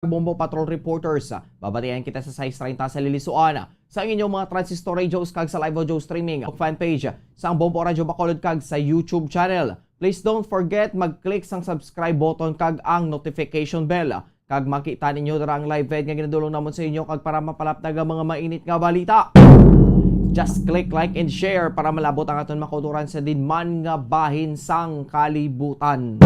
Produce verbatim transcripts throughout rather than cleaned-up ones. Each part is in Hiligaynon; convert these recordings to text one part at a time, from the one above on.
Bombo Patrol Reporters. Babatian kita sa sais treinta sa Lilisuan, sa inyong mga transistor radios kag sa live audio streaming ug fan page sang Bombo Radyo Bacolod kag sa YouTube channel. Please don't forget mag-click sang subscribe button kag ang notification bell, kag makita ninyo dira ang live feed nga ginadulong namon sa inyo kag para mapalapdag ang mga mainit nga balita. Just click like and share para malabot ang aton mga kauturan sa dinman nga bahin sang kalibutan.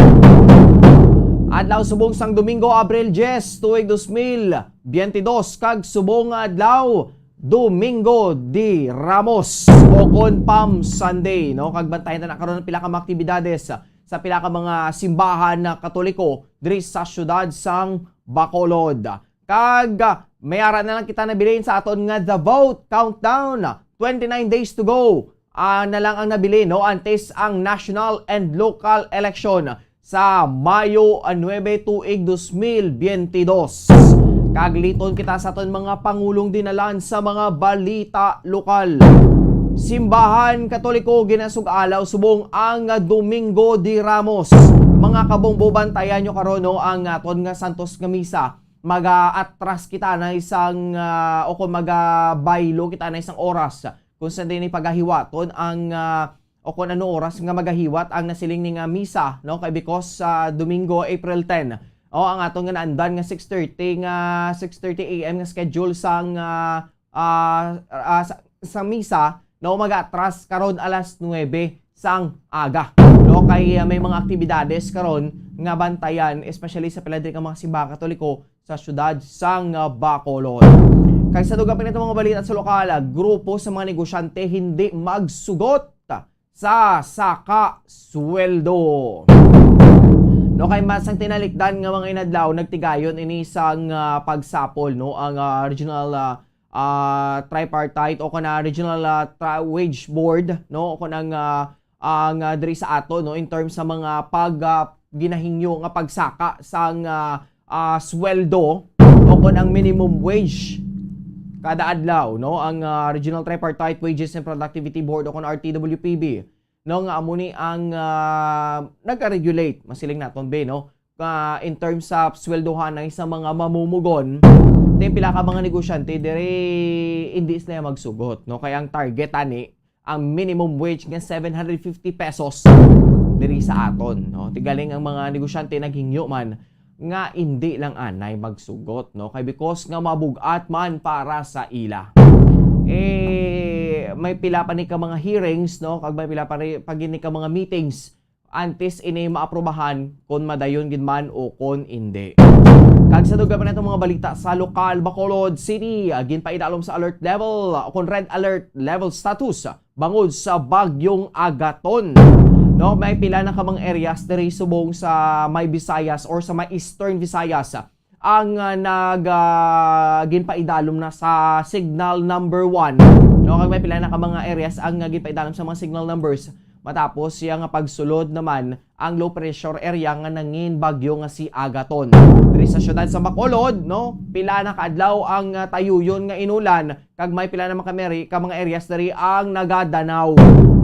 Adlaw subong sang Domingo, Abril diyes, tuig dos mil biyente dos, kag subong nga adlaw, Domingo de Ramos, o kon Palm Sunday, no? Kag bantayan ta na karon ang pila ka mga aktibidades sa pila ka mga simbahan na Katoliko diri sa siyudad sang Bacolod. Kag, ah, may ara na lang kita nabilin sa aton nga The Vote Countdown. Twenty-nine days to go, ah, na lang ang nabilin, no, antes ang national and local election sa Mayo nuebe, tuig dos mil biyente dos. Kag liton kita sa aton mga pangulong dinalan sa mga balita lokal. Simbahan Katoliko ginasug-alaw subong ang Domingo de Ramos. Mga kabombo, bantayan nyo karon, no, ang aton nga santos nga misa. Mag-atras kita na isang, ah, o kung mag-baylo kita na isang oras kung sa din pagahiwaton ang, ah, o kung ano oras nga magahiwat ang nasiling ni nga misa, no? Kay because sa Domingo, April ten, o ang aton nga naandan nga six thirty nga, six thirty A M nga schedule sang, ah, ah, ah, sa, sa misa, no, mag-atras karon alas nuebe sang aga, no? Kay, ah, may mga aktibidades karon nga bantayan, especially sa pila diri ka mga simbahan Katoliko sa siyudad sang, ah, Bacolod. Kag sa dugang pa nato mga balita sa lokal, ah, grupo sa mga negosyante hindi magsugot sa saka sweldo. No, kay masang tinalikdan nga mga inadlaw, nagtigayon ini sang, ah, pagsapol, no, ang, ah, regional, ah, ah, tripartite o kana regional, ah, tri-, wage board, no, o kanang, ah, ang, ah, diri sa ato, no, in terms sa mga pag, ah, ginahingyo nga pagsaka sang, ah, ah, sweldo o kon ang minimum wage kada adlaw, no, ang, ah, Regional Tripartite Wages and Productivity Board o kon R T W P B, no, nga amo ni ang, ah, nag-regulate, masiling naton be, no, ah, in terms sa sweldohanay sa mga mamumugon. Then pila ka mga negosyante diri hindi sila magsugot, no, kay ang target ani ang minimum wage nga seven hundred fifty pesos diri sa aton, no? Tigaling ang mga negosyante naghingyo man nga indi lang anay magsugot, no? Kay because nga mabug-at man para sa ila. Eh, may pila pa ni ka mga hearings, no? Kag may pila pa ri-, pa gid ni ka mga meetings antes ini maaprubahan kon madayon gid man o kon indi. Kag sa dugang pa natong mga balita sa lokal, Bacolod City, ah, ginpaidalom sa alert level, ah, o kon red alert level status, ah, bangod sa Bagyong Agaton. No, may pila na ka mga areas diri subong sa may Visayas or sa may Eastern Visayas, ah, ang, ah, nag, ah, ginpaidalom na sa signal number one. No, kag may pila na ka mga areas ang, ah, ginpaidalom sa mga signal numbers matapos siya nga pagsulod naman ang low pressure area nga nangin bagyo nga si Agaton. Diri sa siyudad sa Bacolod, no, pila na ka adlaw ang, ah, tayuyon nga inulan, kag may pila na mga meri-, ka mga areas diri ang nagadanaw,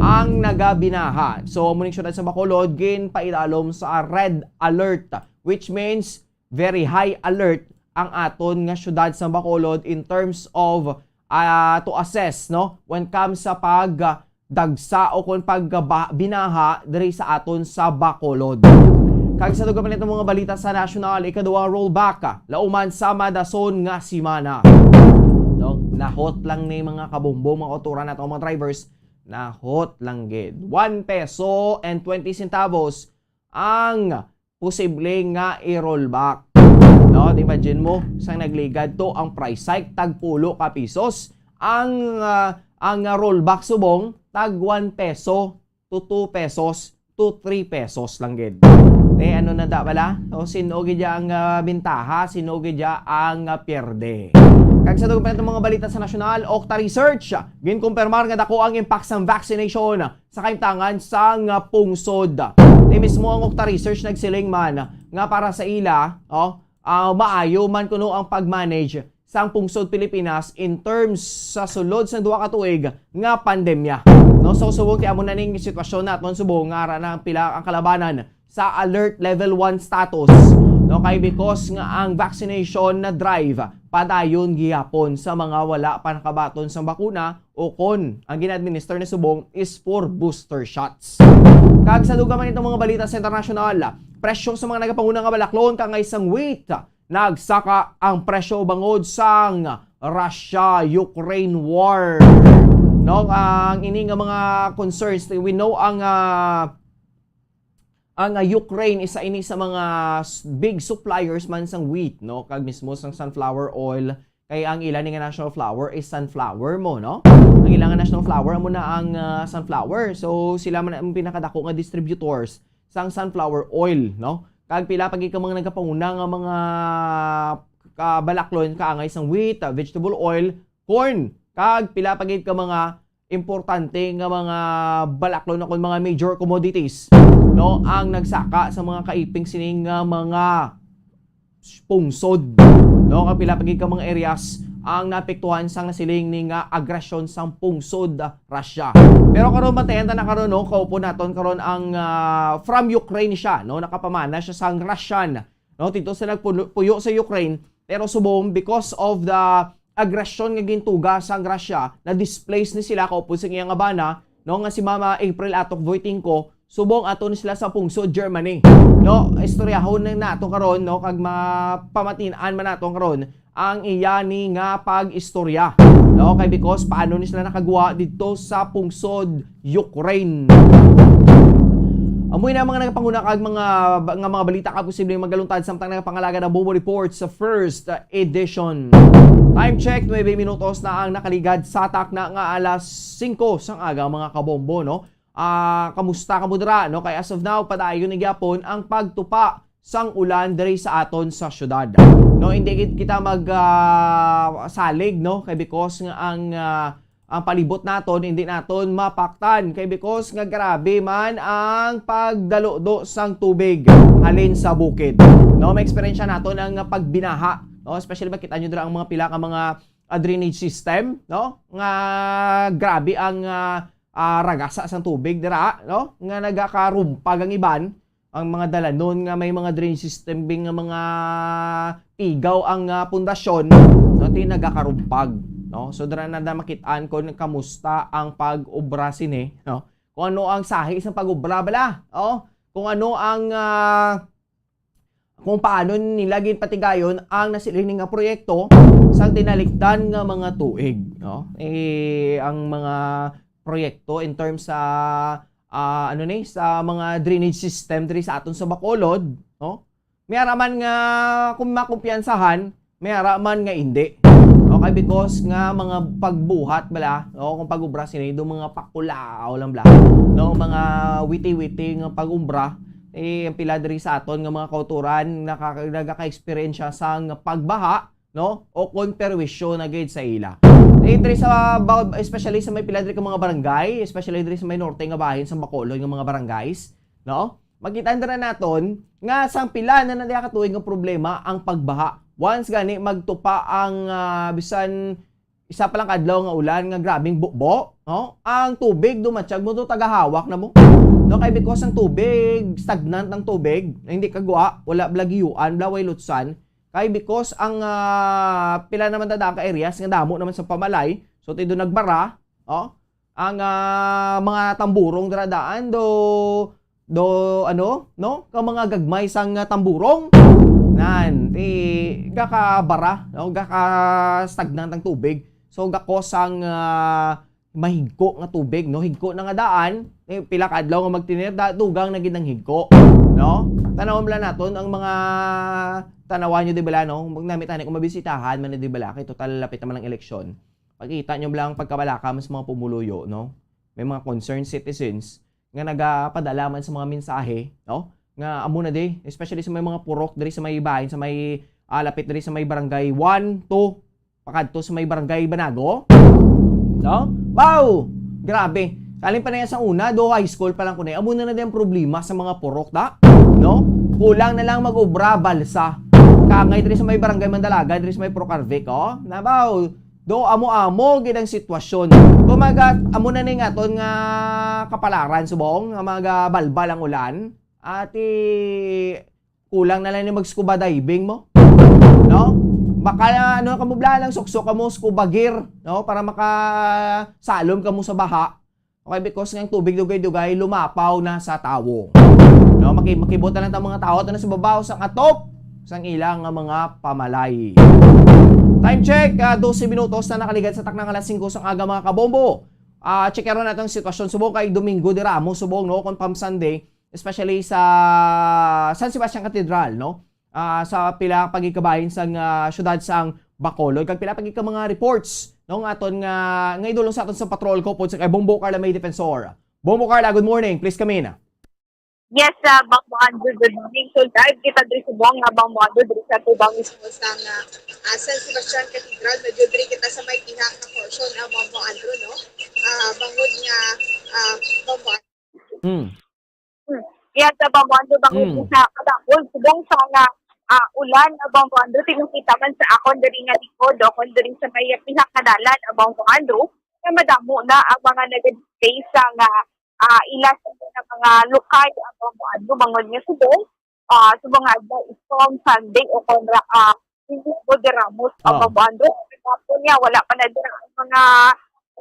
ang nagabinaha. So, amo ning siyudad sa Bacolod ginpaidalom sa red alert, which means very high alert ang aton nga siyudad sa Bacolod in terms of, ah, to assess, no, when comes sa pag, ah, dagsa o kon pag, ah, ba-, binaha diri sa aton sa Bacolod. Kag sa dugang pa natong mga balita sa national, ikaduha rollback, lauman sa madason nga semana. No? Nahot lang ni mga kabombo, mga kauturan nato, mga drivers, nahot lang gid. One peso and twenty centavos ang posible nga i-rollback. No, imagine mo, sang nagligad to ang price hike, tagpulo ka pisos. Ang, ah, ang, ah, rollback subong, tag one peso to two pesos to three pesos lang gid. Eh, ano na da bala? O, sino gid ang, ah, bintaha, sino gid ang, ah, pierde? Kag sa dugang pa natong mga balita sa nasyonal, Okta Research, ginkumpirmar nga dako ang impact sang vaccination sa kahimtangan sang, ah, pungsod. Ti mismo ang Okta Research nagsiling man nga para sa ila, oh, ah, maayo man kuno ang pag-manage sang pungsod Pilipinas in terms sa sulod sang duha ka tuig nga pandemya. No, so subong ti amo na ning sitwasyon naton subong nga ara na ang pila ang kalabanan sa alert level one status. No, kay because nga ang vaccination na drive padayon gihapon sa mga wala pa nakabaton sang bakuna o kon ang gina-administer na subong is for booster shots. Kag sa dugang man itong mga balita sa internasyonal, presyo sa mga nagapanguna nga balaklon kangay sang wheat, nagsaka ang presyo bangod sang Russia-Ukraine war. No, ang ini nga mga concerns, we know ang, ah, ang, ah, Ukraine isa ini sa mga s-, big suppliers man sang wheat, no, kag mismo sang sunflower oil, kay ang ila ni nga national flower is sunflower mo, no? Ang ila nga national flower amo na ang, ah, sunflower. So sila man ang pinakadako nga distributors sang sunflower oil, no? Kag pila pa gid ka mga nagapanguna nga mga kabalaklon kaangay sang wheat, ah, vegetable oil, corn, kag pila pa gid ka mga importante nga mga balaklon o kon mga major commodities, no, ang nagsaka sa mga kaiping sining nga mga pungsod, no, kag pila pa gid ka mga areas ang naapektuhan sang nasiling ni nga agresyon sang pungsod, ah, Russia. Pero karon, bantayan ta na karon, no, kaupod naton karon ang, ah, from Ukraine siya, no, nakapamana siya sang Russian, no, dito sa nagpuyo sa Ukraine, pero subong because of the aggression nga gintuga sang Russia, na-displace ni sila kaupod sa iyang abana, no, nga si Mama April Atok Voitinko, subong ato ni sila sa pungsod Germany. No, istoryahon na nato karon, no, kag mapamatin-an man nato karon ang iya ni nga pag-istorya. No, kay because paano ni sila nakagwa dito sa pungsod Ukraine. Amoy na mga nagapanguna kag mga ba-, nga mga balita ka posibleng magaluntad samtang nagapangalaga na Bobo Report sa first, uh, edition. Time check, nuebe minutos na ang nakaligad sa takna nga alas singko sang aga, mga kabombo, no? Ah, kamusta kamo dira, no? Kay as of now, padayon ni gyapon ang pagtupa sang ulan diri sa aton sa syudad. No, hindi gid kita mag, ah, salig, no? Kay because nga ang, ah, ang palibot naton hindi naton mapaktan, kay because nga grabe man ang pagdaludo sang tubig halin sa bukid. No, may eksperyensya naton ang pagbinaha, no? Especially makita nyo dira ang mga pila ka mga, ah, drainage system, no? Nga grabe ang, ah, ah, ragasa sang tubig dira, no? Nga nagakarumpag ang iban, ang mga dalanon nga may mga drain system, bing nga mga pigaw ang, ah, pundasyon, no, ti nagakarumpag, no? So, dira na, na makit-an kon kamusta ang pag-obra sini, no? Kung ano ang sahi sang pag-obra bala, oh, kung ano ang, ah, kung paano nila ginpatigayon ang nasiling nga proyekto sang tinalikdan nga mga tuig, no? Eh, ang mga proyekto in terms sa, ah, ano ni, sa mga drainage system diri sa aton sa Bacolod, no? May ara man nga kung makumpiyansahan, may ara man nga hindi. Okay, because nga mga pagbuhat bala, no, kung pag-obra sini, do mga pakulaw lang bala, no, mga witi-witi nga pag-obra, eh, ang pila diri sa aton nga mga kauturan naka-, nagaka-experience siya sang pagbaha, no? O kon perwisyo na gid sa ila. Eh, diri sa ba-, especially sa may pila diri ka mga barangay, especially diri sa may norte nga bahin sa Bacolod nga mga barangays, no? Makita dira naton nga sang pila na na diha ka tuig nga problema ang pagbaha. Once gani magtupa ang, ah, bisan isa pa lang ka adlaw nga ulan nga grabing bubo, no? Ang tubig dumatsyag mo to, tagahawak na mo. No, kay because ang tubig, stagnant ang tubig, na hindi kagwa, wala bala giyuan, bala way lutsan. Kay because ang, ah, pila naman ta daan ka areas nga damo naman sa pamalay, so ti do nagbara, oh, ang, ah, mga tamburong dira daan do, do, ano, no? Kang mga gagmay sang, ah, tamburong. Nan, ti, gakabara, no? Gaka-stagnant ang tubig. So, gakos ang, ah, mahigko nga tubig, no? Higko na nga daan, eh, pila ka adlaw nga magtinir, da-, dugang na gid ang higko, no? Tanawon lang naton ang mga, tanawan nyo, di bala, no? Magnamit tani kung mabisitahan man, di bala, kay total lapit naman ang eleksyon. Pakita nyo lang pagkabalaka man sa mga pumuluyo, no? May mga concerned citizens nga nagapadala man sa mga mensahe, no? Nga amo na di, especially sa may mga purok diri sa may bahin, sa may, ah, lapit diri sa may barangay one, two, pakadto sa may barangay Banago, no? Wow! Grabe. Kaling pa na yan sa una, do high school pa lang ko na, amo na na di ang problema sa mga purok, da? No? Kulang na lang mag-obra, balsa. Kangay diri sa may barangay Mandalaga, diri sa may Purok Arvic, oh. Nabaw, do amo-amo gid ang sitwasyon. Kumaga, amo na ni nga aton nga kapalaran subong nga magabalbal ang ulan. Ati, Kulang na lang ni mag-scuba diving mo. No? Baka, ano, kamo bala lang suksok kamo scuba gear, no? Para makasalom kamo sa baha. Okay, because nga ang tubig dugay-dugay lumapaw na sa tawo. No, maki-, makibot na lang ang mga tawo ato na sa babaw sang atop sang ilang nga mga pamalay. Time check, ah, dose minutos na nakaligad sa takna nga alas singko sang aga, mga kabombo. Ah, check naton ang sitwasyon subong kay Domingo de Ramos subong, no, kon Palm Sunday, especially sa San Sebastian Cathedral, no? Ah, sa pila pa gid ka bahin sang, ah, siyudad sang Bacolod, kag pila pa gid ka mga reports, no, nga aton nga, nga idulong sa aton sa patrol ko pod sa kay Bombo Carla May Defensor. Bombo Carla, good morning. Please come in. Yes, ah, Bombo Andrew, good morning. So, live kita diri subong nga Bombo Andrew diri sa tubang mismo sang, ah, ah, San Sebastian Cathedral. Medyo diri kita sa may pihak na portion, ah, Bombo Andrew, no? Ah, bangod nga, ah, Bombo Hmm. Hmm. Yes, sa Bombo Andrew, bangod Hmm. sa kadakol, subong sa nga, ah, ulan, ah, Bombo Andrew, tinukita man sa akon diri nga likod, o kon diri sa may pihak nga dalan, ah, Bombo Andrew, nga madamo na ang mga nag-display sa nga, ah, ila sa mga, mga lukay, ah, Bombo Andrew, bangod nga subong, ah, subong nga adlaw, Palm Sunday, o kon ra-, ah, Domingo de Ramos, ah, Oh. Bombo Andrew, kagapon niya, wala pa na dira ang mga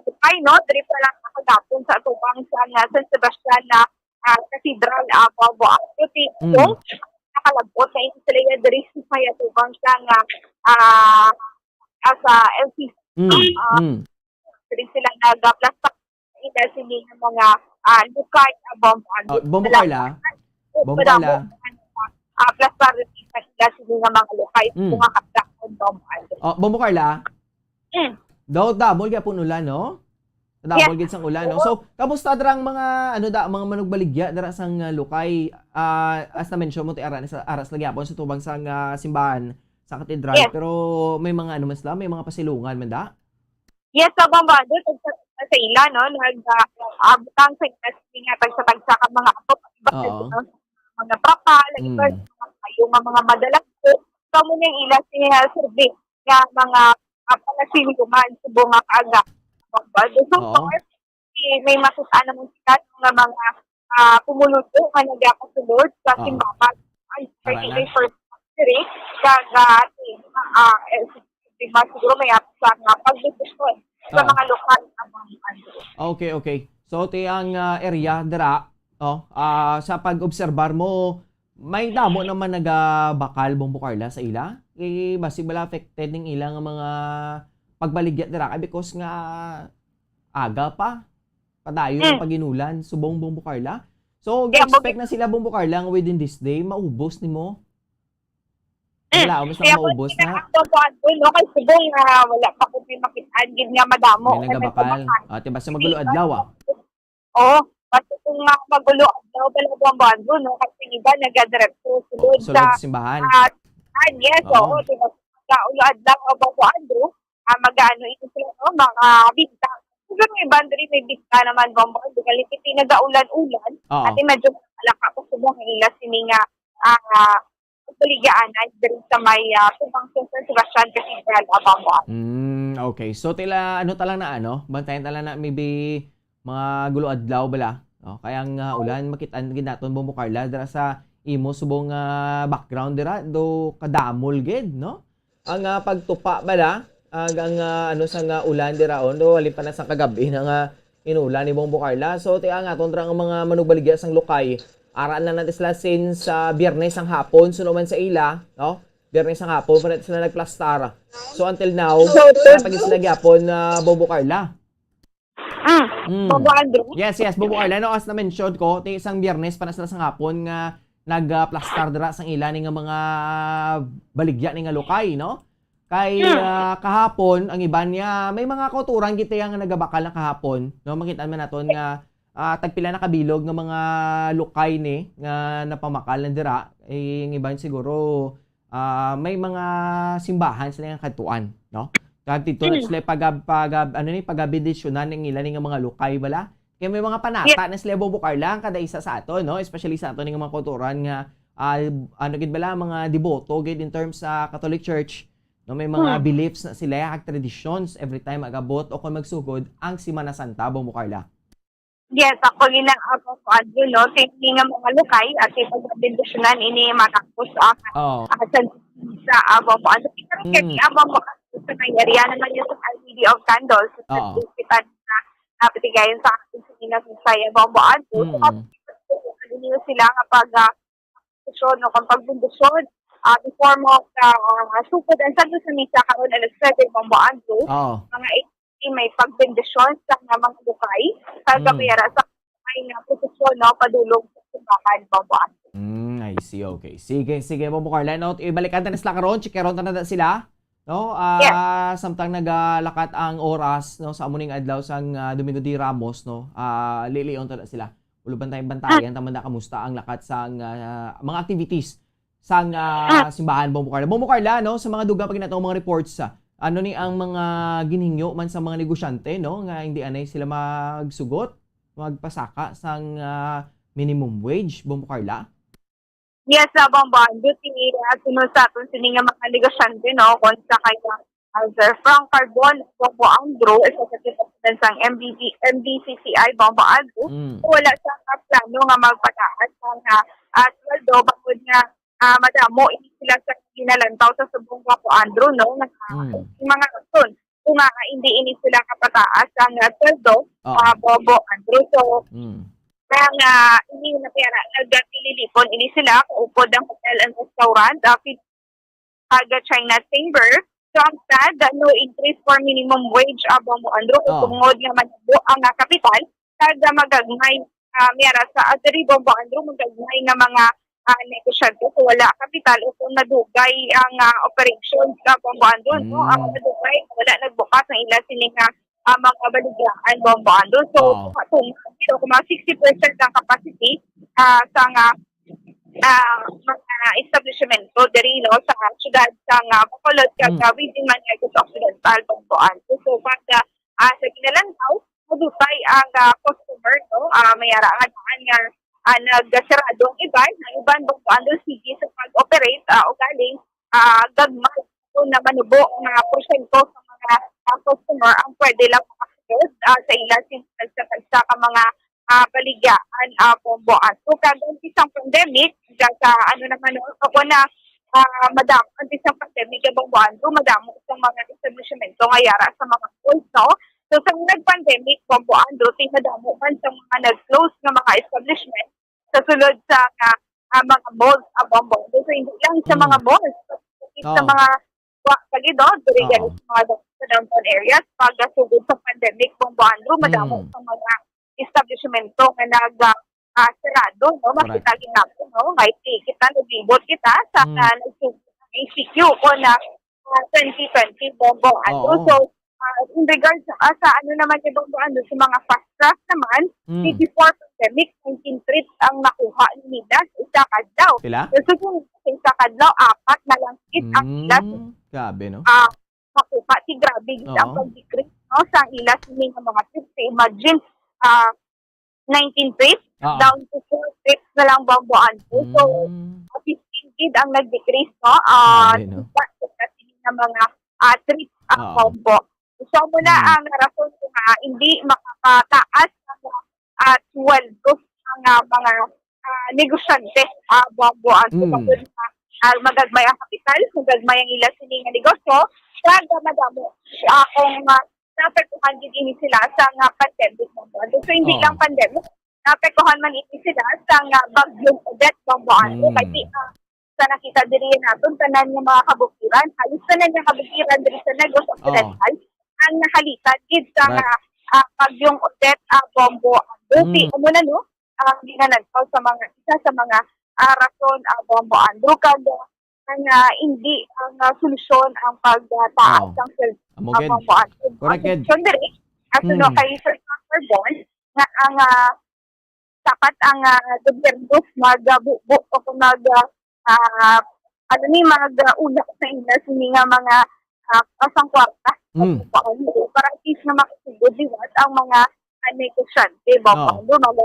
lukay, no? Diri pa lang kagapon sa atubang sa, ah, San Sebastian na, ah, Cathedral, ah, Bombo Andrew. Ti-, Mm. so, nakalabot na ini sila diri sa may atubang sa nga, ah, ah, sa L C C. Mm, Ah, mm. diri sila nagaplastar sa ila sini nga mga, ah, lukay, ah, Bombo Andrew. Oh, Bombo Wala Carla? pa. Bombo Wala Carla? pa, ah, plastar diri sa ila sini nga mga lukay, Mm. mga kabrakon, Bombo Andrew. Oh, Bombo Carla? Mm. Daw, damol gyapon ulan, no? Damol Yes. gid sang ulan, no? Oo. So, kamusta dira ang mga, ano da, mga manugbaligya dira sang, ah, lukay? Ah, as na-mention mo, ti ara ni sa, ara sila gyapon sa tubang sang, ah, simbahan sa katedral, Yes. pero may mga, ano man sila, may mga pasilungan man da? Yes, sa Bombo Andrew, sa, sa ila, no? Nag, ah, ah, butang sa ila, sige nga, tagsa-tagsa ka mga ato, iba Oo. sa mga trapa, like, Mm. iba sa mga kayo nga mga madala. So, kamo niyang ila si, ah, service nga mga, ah, palasinyo man, subong nga kaaga. Bombo Andrew. So, Oo. far, si, may makita naman sila nga mga, ah, pumuluto nga nagapasulod sa Oo. simbahan. Ay, Tama na. thirty-eight first diri, kag, ah, si, ah, eh, si, si, siguro may apsa nga pagdiskusyon sa Oo. mga lokal nga mga ano. Okay, okay. So, ti ang, ah, area dira, oh, ah, sa pag-obserbar mo, may damo naman nagabakal, Bombo Carla, sa ila? Eh, basi bala affected ning ila nga mga pagbaligya dira kay because nga aga pa, padayon ang Mm. pag-inulan, subong, Bombo Carla. So, Kaya ga-expect mag- na sila, Bombo Carla, nga within this day, maubos nimo? Mm. Wala, mas Kaya na maubos na. Ang totoo, no, kay subong nga wala pa ko may makit-an gid nga madamo May nga nagabakal. nagabakal. Ah, ti basta Hindi magulo pa. adlaw, ah. Oo, basta kung ma-, magulo adlaw, Bombo Andrew, no, kasi iba nagadiretso sulod Sulod sa, sa simbahan. ah, simbahan, yes, Oo. oo, diba? Sa ulo adlaw, Bombo Andrew, ah, mag-aano ito sila, no, mga bintana. Siguro may boundary, may bintana naman, Bombo Andrew, kasi nagaulan-ulan, Oo. at medyo malaka pa subong ang ila sini nga, ah, baligyanan diri sa may, ah, tubang sa San Sebastian Cathedral, Bombo Andrew. Mm, okay. So, tila, ano ta lang na, ano? Bantayan ta lang na, maybe, mga gulo adlaw bala, no? Kaya ang, ah, ulan, makit-an gid naton, Bombo Carla, dira sa imo subong, ah, background dira, do kadamol gid, no? Ang, ah, pagtupa bala, ag ang, ah, ano, sa nga ulan dira, oh, no? Halin pa na sa kagabi na nga inulan ni Bombo Carla. So, ti ang aton dira nga mga manugbaligya sang lukay, ara na natin sila since, ah, Biyernes ang hapon, suno man sa ila, no? Biyernes ang hapon pa natin sila nagplastar. So, until now, So, wala pa gid sila gyapon, ah, Bombo Carla. Mm. Mm. Bombo Andrew? Yes, yes, Bombo Carla. No, as na-mention ko, ti isang Biyernes pa na sila sa hapon nga nagplastar dira sang ila ni nga mga baligya ni nga lukay, no? Kay, Mm. ah, kahapon, ang iban niya, may mga kauturan gid nga nagabakal na kahapon, no? Makita man naton nga, ah, tagpila na kabilog nga mga lukay ni nga napamakal na dira. Eh, ang iban siguro, ah, may mga simbahan sila nga kadtuan, no? Kag dito na Mm. sila pag, pag, ano ni, pagabendisyonan ng ila ni nga mga lukay bala. Kaya may mga panata Yes. na sila, Bombo Carla, ang kada isa sa ato, no? Especially sa ato ning mga kauturan nga, ah, ano gid bala, mga deboto gid in terms sa Catholic Church, no? May mga Hmm. beliefs na sila, ag traditions every time mag-abot o kung magsugod ang Semana Santa, Bombo Carla. Yes, ako gina-, ako po, Andrew, no? Sini nga mga lukay at ipagabendisyonan ini matapos ang, Oh. ah, sa, sa, ah, Bombo Andrew. Pero Mm. kaya, ah, Bombo Andrew, sa may area naman yung sa L E D of Candles, sa Oo. Hospital na, ah, patigayon sa ating sinilang sa Bombo Andrew. So, Mm. kapag sila nga pag, ah, posisyon o kung pagbendisyon, ah, before mo sa, ah, sugod ang Santo sa Misa karon alas nuebe, Bombo Andrew, Oo. mga eight may pagbendisyon sa mga, mga lukay, sa Mm. gabiyara sa may nga posisyon, no, padulong sa simbahan, Bombo Andrew. Mm, I see. Okay. Sige, sige, Bombo Carla. No, ibalikan ta na sila karon, checkeron ta na sila. No, Yes. ah, samtang nagalakat ang oras, no, sa amo ning adlaw sang, ah, Domingo de Ramos, no, ah, lilion ta na sila. Ulo bantay-bantayan ta man na kamusta ang lakat sang, ah, mga activities sang, ah, Ah. simbahan, Bombo Carla. Bombo Carla, no, sa mga dugang pa gid nato mga reports, ah, ano ni ang mga ginhingyo man sa mga negosyante, no, nga hindi anay sila magsugot, magpasaka sang, ah, minimum wage, Bombo Carla? Yes, ah, Bombo Andrew, ti, ah, sunod sa aton sini nga mga negosyante, no, kung sa kay, ah, Sir Frank Carbon, Bombo Andrew, isa sa president sang M B C, M B C C I, Bombo Andrew, Mm. wala sa plano nga magpataas ang, ah, ah, sweldo, bangod nga, ah, madamo ini sila sa ginalantaw sa subong, Bombo Andrew, no, nga Mm. mga rason kung, ah, hindi ini sila kapataas ang, ah, sweldo, Oo. ah, Bombo Andrew. So, Mm. Ang, ah, ini na pera, nagtililipon ini sila, kaupod ang hotel and restaurant, ah, pin-, kag China Chamber. So, ang sad, ah, no increase for minimum wage, ah, Bombo Andrew, kung Oh. tungod nga manabo ang, ah, kapital, kag, ah, magagmay, ah, miyara sa, ah, diri, Bombo Andrew, magagmay nga mga, ah, negosyante, so wala kapital, o kung nadugay ang, ah, operations, ah, Bombo Andrew, no? Ang Mm. nadugay, wala nagbukas ang ila sini nga ah, mga baligya, ang Bombo Andrew. So, Oo. tunga-, tunga-, dito, kung mga sixty percent ang capacity, ah, sa nga, ah, mga establishmento diri, no, sa siyudad sa nga Bacolod, kag, Mm. ah, within man nga Negros Occidental, Bombo Andrew. So, pag, ah, ah, sa ginalantaw, madutay ang, ah, customer, no, ah, may ara nga daan nga, ah, nagsarado ang iban, ang iban, Bombo Andrew, sige sa pag-operate, ah, ugaling, ah, gagmay kung na manubo ang mga porsyento sa mga, ah, customer ang pwede lang makasulod, ah, sa ila sing tagsa-tagsa ka mga, ah, baligyaan, ah, Bombo Andrew. Kag ang isang pandemic, diya sa ano naman, no, ako na, ah, madam-, ang isang pandemic, ah, Bombo Andrew, madamo sa mga establishmento nga yara sa mga malls, no? So, sa nag-pandemic, Bombo Andrew, ti madamo man sa mga nag-close nga mga establishment, sa sulod sa nga, ah, mga malls, ah, Bombo Andrew. So, hindi lang sa mga Oo. malls, pati sa Oo. mga wa-, palidad, diri Oo. gani sa mga down-, sa downtown areas, pag sugod sa pandemic, Bombo Andrew, madamo Mm. sa mga establishmento nga nag, ah, ah, sarado, no? Correct. Makita gid nato, no? Kay ti-, kita, naglibot kita sa, Mm. ah, nagsugod sa M C Q ko na, ah, twenty twenty, Bombo Andrew. Oo. So, ah, in regards, ah, sa ano naman ni Bombo Andrew, sa mga fast track naman, Mm. before pandemic, nineteen trips ang nakuha nila sa isa ka adlaw. Pila? So, kung sa isa ka adlaw, apat na lang kit ang ila Mm, grabe, no? ah, makuha. Ti grabe gid ang Oo. pag-decrease, no, sa ila sini nga mga trips. Imagine, ah, nineteen trips, Oo. down to four trips na lang, Bombo Andrew. So, Mm. ah, fifteen gid ang nag-decrease, no? Ah, Grabe, no? sa, sa sini nga mga, ah, trips ang Oo. Bombo. So, amo na Mm. ang rason kung, ah, hindi makapataas ang, ah, sweldo ang, ah, mga, ah, negosyante, ah, Bombo Andrew, Mm. bangod nga, ah, magagmay ang kapital, magagmay ang ila sini nga negosyo, kag madamo, ah, kung, ah, naapektuhan gid ini sila sa nga pandemic, Bombo Andrew. So, hindi Oo. lang pandemic, naapektuhan man ini sila sa nga Bagyong Odette, Bombo Andrew. Mm. Kay di, ah, sa nakita diri naton, tanan nga mga kabukiran, halos tanan nga kabukiran diri sa Negros Oo. Occidental, ang nahalitan gid sa Right. nga, ah, Bagyong Odette, ah, Bombo Andrew. Mm. Ti, amo na, no, ang ginalantaw sa mga, isa sa mga, ah, rason, ah, Bombo Andrew, kag, ah, ang, ah, hindi ang, ah, solusyon ang pagtaas Oo. ng sweldo, Amo ah, gid. Bombo Andrew. Correct Ang gid. solusyon diri, ah, suno Mm. kay Sir Carbon, nga ang, ah, dapat ang, ah, gobyerno magbubo o kung mag, ah, ah, ano ni, mag, ah, ulak sa ila sini nga mga, ah, pasang kwarta. Mm. Para at least nga makasugod liwat ang mga, ah, negosyante, ba, Oo. kung ano, mga,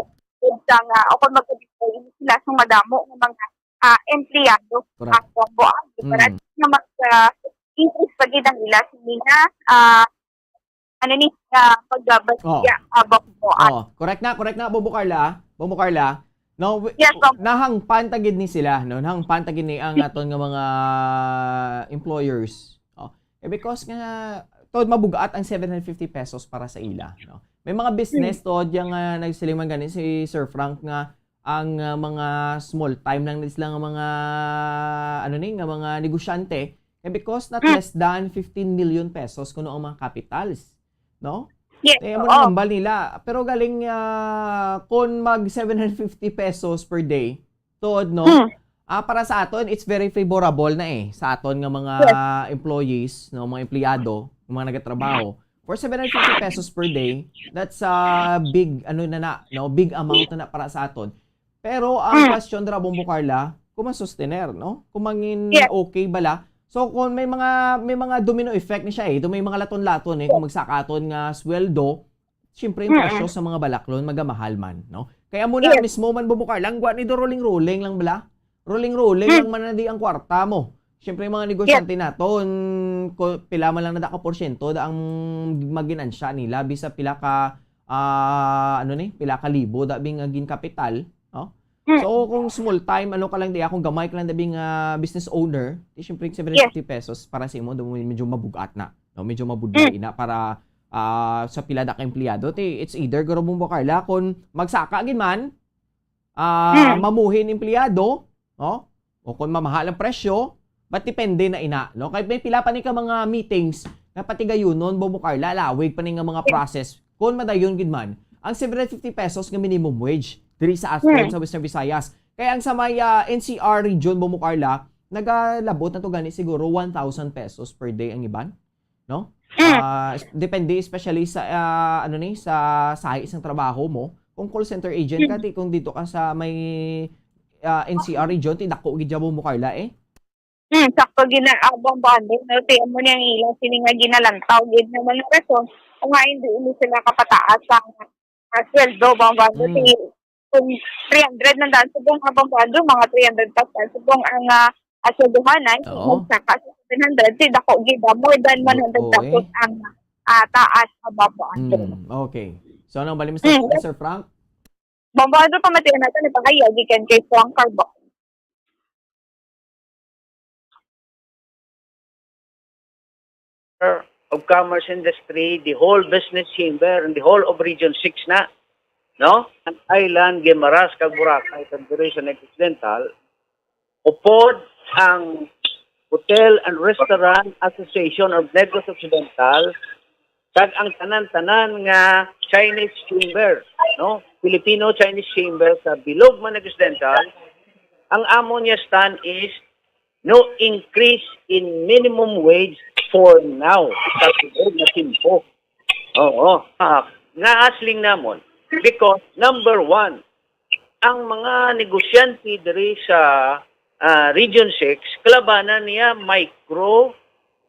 sa nga, o kung magkabitay sila sa madamo nga mga, ah, empleyado, Correct. ang Bombo Andrew, para Mm. at least nga mag, ah, increase pa gid ang ila sini nga, ah, ano ni, ah, paggabat Oh. ya, abak mo at Oh, correct na, correct na, Bobo Carla. Bobo Carla. No, wi- Yes, Bob. Nahangpan ta gid ni sila, no? Nahangpan ta gid ni ang aton nga mga employers. Oh. Eh, because nga to mabugat ang seven hundred fifty pesos para sa ila, no? May mga business to yang uh, nagsiling man gani si Sir Frank nga ang uh, mga small time lang ni sila nga mga ano ni nga mga negosyante eh, because not Mm. less than fifteen million pesos kuno ang mga capitals, no? Yes, Eh, amo oo. na hambal nila. Pero galing ah, kung mag seven hundred fifty pesos per day, tuod, no? Mm. Ah, para sa aton, it's very favorable na eh sa aton nga mga employees, no, mga empleyado, mga nagatrabaho. For seven hundred fifty pesos per day, that's a big ano na na, no, big amount na, na para sa aton. Pero ang Mm. question dira, Bombo Carla, kung masustener, no? Kung mangin Yes. okay bala. So kung may mga may mga domino effect ni siya eh, do may mga laton-laton eh kung magsaka aton nga sweldo, siyempre yung Mm-mm. presyo sa mga balaklon magamahal man, no? Kaya mo na Yes. mismo man, Bombo Carla, ang gwa ni do rolling-rolling lang bala. Rolling-rolling Mm. lang man na di ang kwarta mo. Siyempre yung mga negosyante naton, ko, pila man lang na da ka porsyento da ang maginansya nila bisa pila ka ah, ano ni, pila ka libo da bing nga ginkapital, no? Mm. So kung small time ano ka lang di, kung gamay ka lang da bing ah, business owner, di syempre seven hundred fifty pesos para sa imo do medyo mabugat na, no? Medyo mabudlay na para ah, sa pila da ka empleyado. Ti it's either guro, Bombo Carla, kung magsaka gid man, ah, Mm. mamuhin empleyado, no? O kung mamahal ang presyo, but depende na ina, no? Kay may pila pa ni ka mga meetings nga patigayunon, Bombo Carla, lawig pa ni nga mga process. Kung madayon gid man, ang seven hundred fifty pesos nga minimum wage diri sa Astron Hmm. sa Western Visayas. Kaya ang sa may ah, N C R region, Bombo Carla, nagalabot na to gani siguro one thousand pesos per day ang iban, no? Mm. Ah, es- depende especially sa ah, ano ni sa sahi sang trabaho mo. Kung call center agent ka, Mm. ti kung dito ka sa may ah, N C R region, ti dako gid jabo mo, Carla, eh. Hmm, sakto gina abang bonding, no? Ti amo ni ang ila sini nga ginalantaw gid nga mga rason kung nga hindi ini sila kapataas ang ah, sweldo, bang bonding. Mm. Ti kung three hundred nang daan subong abang bonding, mga three hundred plus daan subong ang ah, asweldohan ay Oo. magsaka sa seven hundred, ti dako gid ba? More than Oo, one hundred pesos eh. ang ah, taas abang bonding. Mm, okay. So, anong bali, Mm. Mister Sir Frank? Bang bonding, pamatian natin ni pagaya gikan kay Frank Carbo. of Commerce Industry, the whole business chamber, and the whole of Region six na, no? Ang Island, Guimaras, kag Boracay, kag diri sa Negros Occidental, upod ang Hotel and Restaurant Association of Negros Occidental, kag ang tanan-tanan nga Chinese Chamber, no? Filipino Chinese Chamber sa bilog man Negros Occidental, ang amo niya stand is no increase in minimum wage for now, sa sunod na timpo. Oo. Ah, naasling namon. Because, number one, ang mga negosyante diri sa ah, Region six, kalabanan niya micro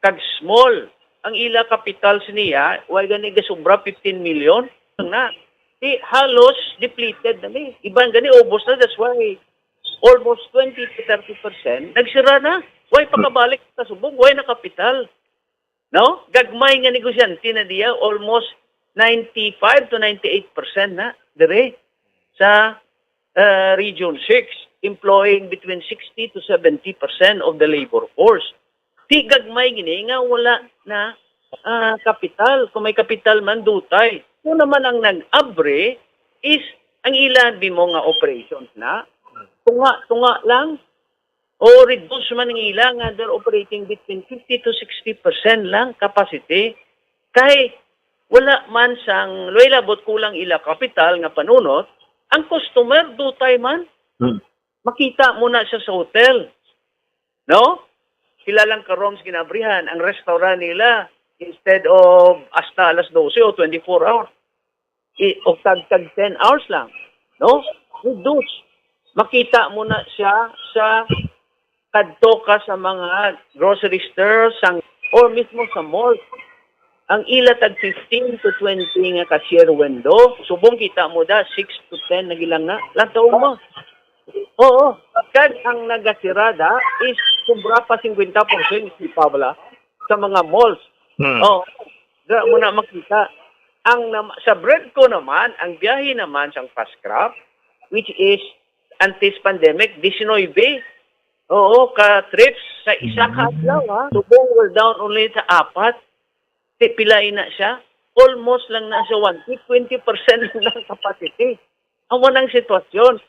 kag small. Ang ila kapitals niya, way gani gasubra fifteen million na. Di halos depleted na ni. Iban gani ubos na, that's why almost twenty to thirty percent nagsira na. Way pakabalik sa subong, way na kapital. No? Gagmay nga negosyante na diya, almost ninety-five to ninety-eight percent na dire sa uh, Region six, employing between sixty to seventy percent of the labor force. Di gagmay gini nga wala na ah, kapital. Kung may kapital man, dutay. Kung naman ang nag-abre is ang ilan bimo nga operations na. Tunga-tunga lang. O reduce man ang ila nga they're operating between fifty to sixty percent lang capacity. Kay wala man sang luway labot kulang ila kapital nga panunot, ang customer dutay man. Hmm. Makita mo na siya sa hotel. No? Sila lang karong ginabrihan ang restaurant nila instead of hasta alas dose o twenty-four hours. I, o tag tag ten hours lang. No? Reduce. Makita mo na siya sa kadto ka sa mga grocery store sang, or mismo sa mall. Ang ila tag fifteen to twenty nga cashier window, subong kita mo da, six to ten na gilanga. Lantaw mo. Oo. Kag ang nagasirada is sobra pa fifty percent, si Pabla, sa mga malls. Hmm. Oh. Dira mo na makita. Ang nam-, sa bread ko naman, ang biyahe naman sang fast craft, which is antes pandemic, diecinuebe. Oo, ka trips sa isa ka adlaw, ha. Subong, we're down only sa apat. Ti pila ina siya? Almost lang na sa one fifth, twenty percent lang ang capacity. Amo nang sitwasyon.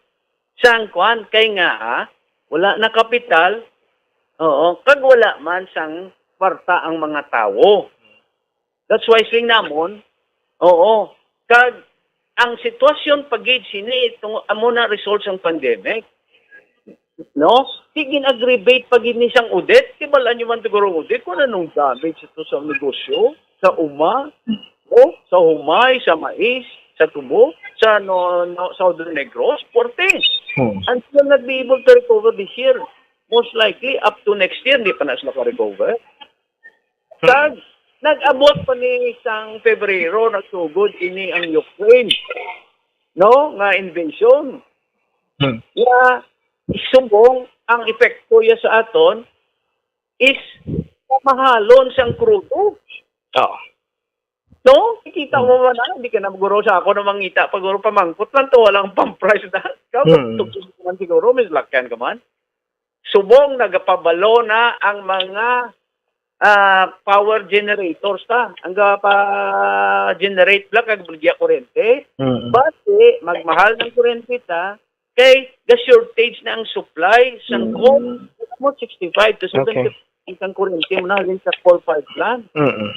Sang kwan, kay nga, ha, wala na kapital, oo, kag wala man sang kwarta ang mga tawo. That's why swing namon, oo, kag ang sitwasyon pa gid sini itong amo na result sang pandemic. No? Di gin-aggravate pa gid ni sang audit. Kibal-an nyo man siguro ang audit kung anong damage ito sa negosyo, sa uma, o sa humay, sa mais, sa tubo, sa no, no, Southern Negros, forte. Hmm. And still not be able to recover this year. Most likely, up to next year, di pa na sila ka-recover. Kag, nag-abot pa ni sang Febrero, nagsugod ini ang Ukraine, no, nga invasion. Hmm. Ya, subong ang epekto ya sa aton is pamahalon sang krudo. Oo. No? Kikita mo man na, hindi ka na guro sa ako na mangita. Pag guro pamangkot lang to, walang pang-price na. Ikaw, Hmm. tugtog ka man siguro, may lakyan ka man. Subong, nagapabalo na ang mga ah, power generators ta. Ang gapa-generate lang kag baligya kuryente. Mm. Basi, magmahal ng kuryente ta, kay ga-shortage na ang supply sang Mm. coal. Mo sixty-five to Okay. seventy ang kuryente mo na halin sa coal-fired plant. Mm.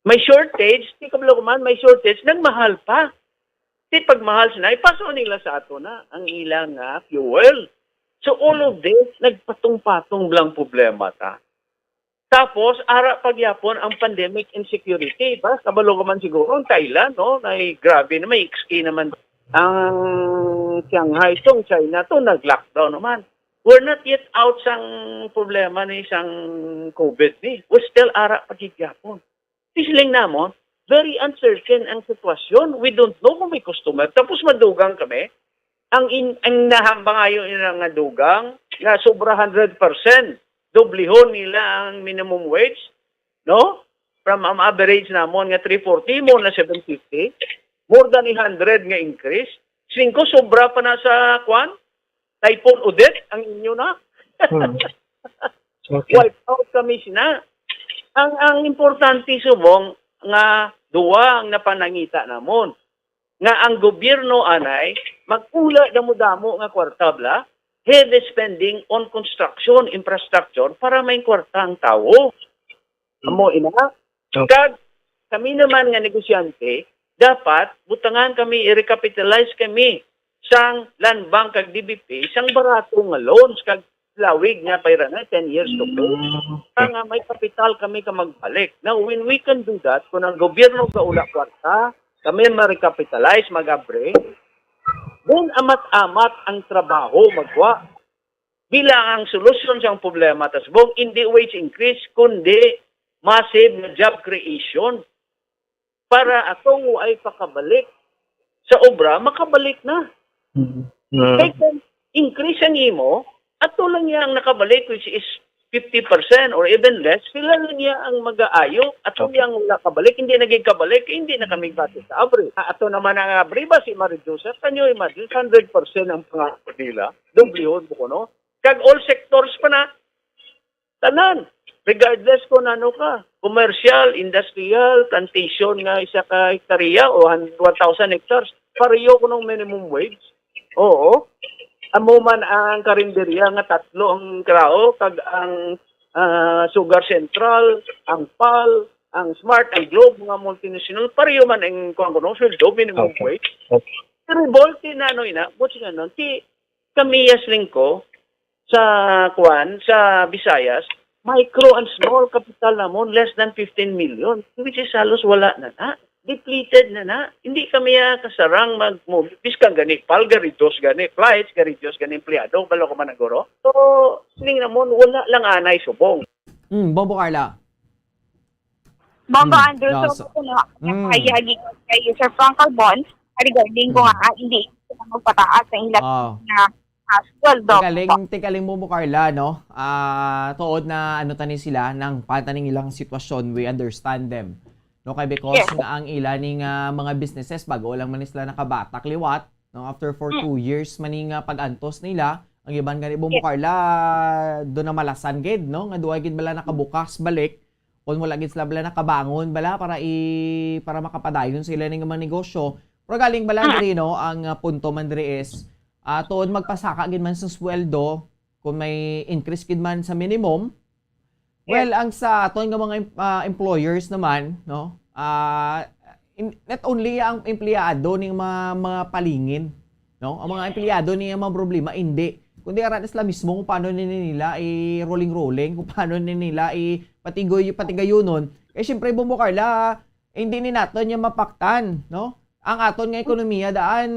May shortage, di ka man, may shortage, nagmahal pa. Di pagmahal sila, ipaso nila sa ato na ang ilang nga fuel. So all of this, nagpatong-patong lang problema ta. Tapos, ara pa gyapon ang pandemic insecurity. Ba? Kabalo ka man siguro, ang Thailand, no? May grabe na, may X K naman. Ang Shanghai, tong China, to nag-lockdown naman. We're not yet out sang problema ni sang COVID ni. We're still ara pa gid gyapon. Ti siling namon, very uncertain ang sitwasyon. We don't know kung may customer. Tapos madugang kami. Ang in, ang nahambangayo nila nga dugang, nga sobra hundred percent, doblihon nila ang minimum wage, no? From ang average namon nga three forty, mo na seven fifty. More than a hundred nga increase. Singko, sobra pa na sa, kwan? Typhoon Odette, ang inyo na. Hmm. Okay. Wipe out kami sina. Ang, ang importante subong nga duwa ang napanangita namon. Nga ang gobyerno anay mag-ula damo-damo nga kwarta bla, heavy spending on construction, infrastructure para may kwarta ang tawo. Amo ina. Okay. Kag kami naman nga negosyante, dapat butangan kami, i-recapitalize kami sang Land Bank kag D B P sang barato nga loans kag lawig nga pay ra na, ten years to pay. Para nga may kapital kami ka magbalik. Now, when we can do that, kung ang gobyerno gaula kwarta, kami ma-recapitalize, mag-abre, then amat-amat ang trabaho magwa. Bilang ang solusyon sang problema ta subong, hindi wage increase, kundi massive na job creation para atong way pakabalik sa obra, makabalik na. Mm. Kay kung increase ang imo, ato lang niya ang nakabalik, which is fifty percent or even less, sila lang niya ang mag-aayo. Ato Okay. Niya ang wala kabalik, hindi naging kabalik, hindi na kami bati sa abri. Ah, ato naman ang abri ba, si ma-reduce? Can you imagine? Hundred percent ang pangako nila. Doblihon mo ko, no? Kag all sectors pa na, tanan. Regardless kung ano ka, commercial, industrial, plantation nga isa ka hektarya o han-, one thousand hectares, pareho ko ng minimum wage. Oo. Amo man ang karinderya nga tatlo ang krao, kag ang, ah, Sugar Central, ang pal, ang Smart, ang Globe, mga multinational, pareho man ang, kuwan ko, no, sweldo, minimum Okay. wage. Okay. Revolt na ano ina, buti nga nun, si Camillas Lingko, sa, kuwan, sa Visayas, micro and small capital namon, less than fifteen million, which is halos wala na na. Depleted na na. Hindi kami, ah, kasarang mag-move. Biskang gani, pal, ga-reduce gani, flights, ga-reduce gani, empleyado, balo ko man ang guro. So, siling namon, wala lang anay subong. Hmm, Bombo Carla. Bombo Mm, Andrew, no, so, so- so, no, Mm. kaya gi-, kay Sir Frank Calbon, regarding ko Mm. nga, ah, hindi sila magpataas ang ilang Oh. na, ah, sweldo. Tikaling, tikaling mo, Carla, no? Ah, tuod na ano tani sila, nang pataning ilang sitwasyon, we understand them. No, kay because nga ang ila ni nga mga businesses, bago lang man sila nakabatak liwat, no? After for two years man ni nga pag-antos nila, ang iban gani, Bombo Carla, do na malasan gid, no? Nga duwa gid bala nakabukas balik, kung wala gid sila bala nakabangon bala para i-, para makapadayon sila ning mga negosyo. Pero galing bala diri, no, ang, ah, punto man diri is, ah, tuod magpasaka gid man sa sweldo, kung may increase gid man sa minimum. Well, ang sa aton nga mga em-, ah, employers naman, no? Ah, in-, not only ang empleyado ning mga, mga palingin, no? Ang mga empleyado ni mga problema, hindi. Kundi ara na sila mismo kung paano ni nila i-rolling-rolling, kung paano ni nila i-patigoy-, patigayunon. Kay siyempre, Bombo Carla, hindi ni naton niya mapaktan, no? Ang aton nga ekonomiya daan,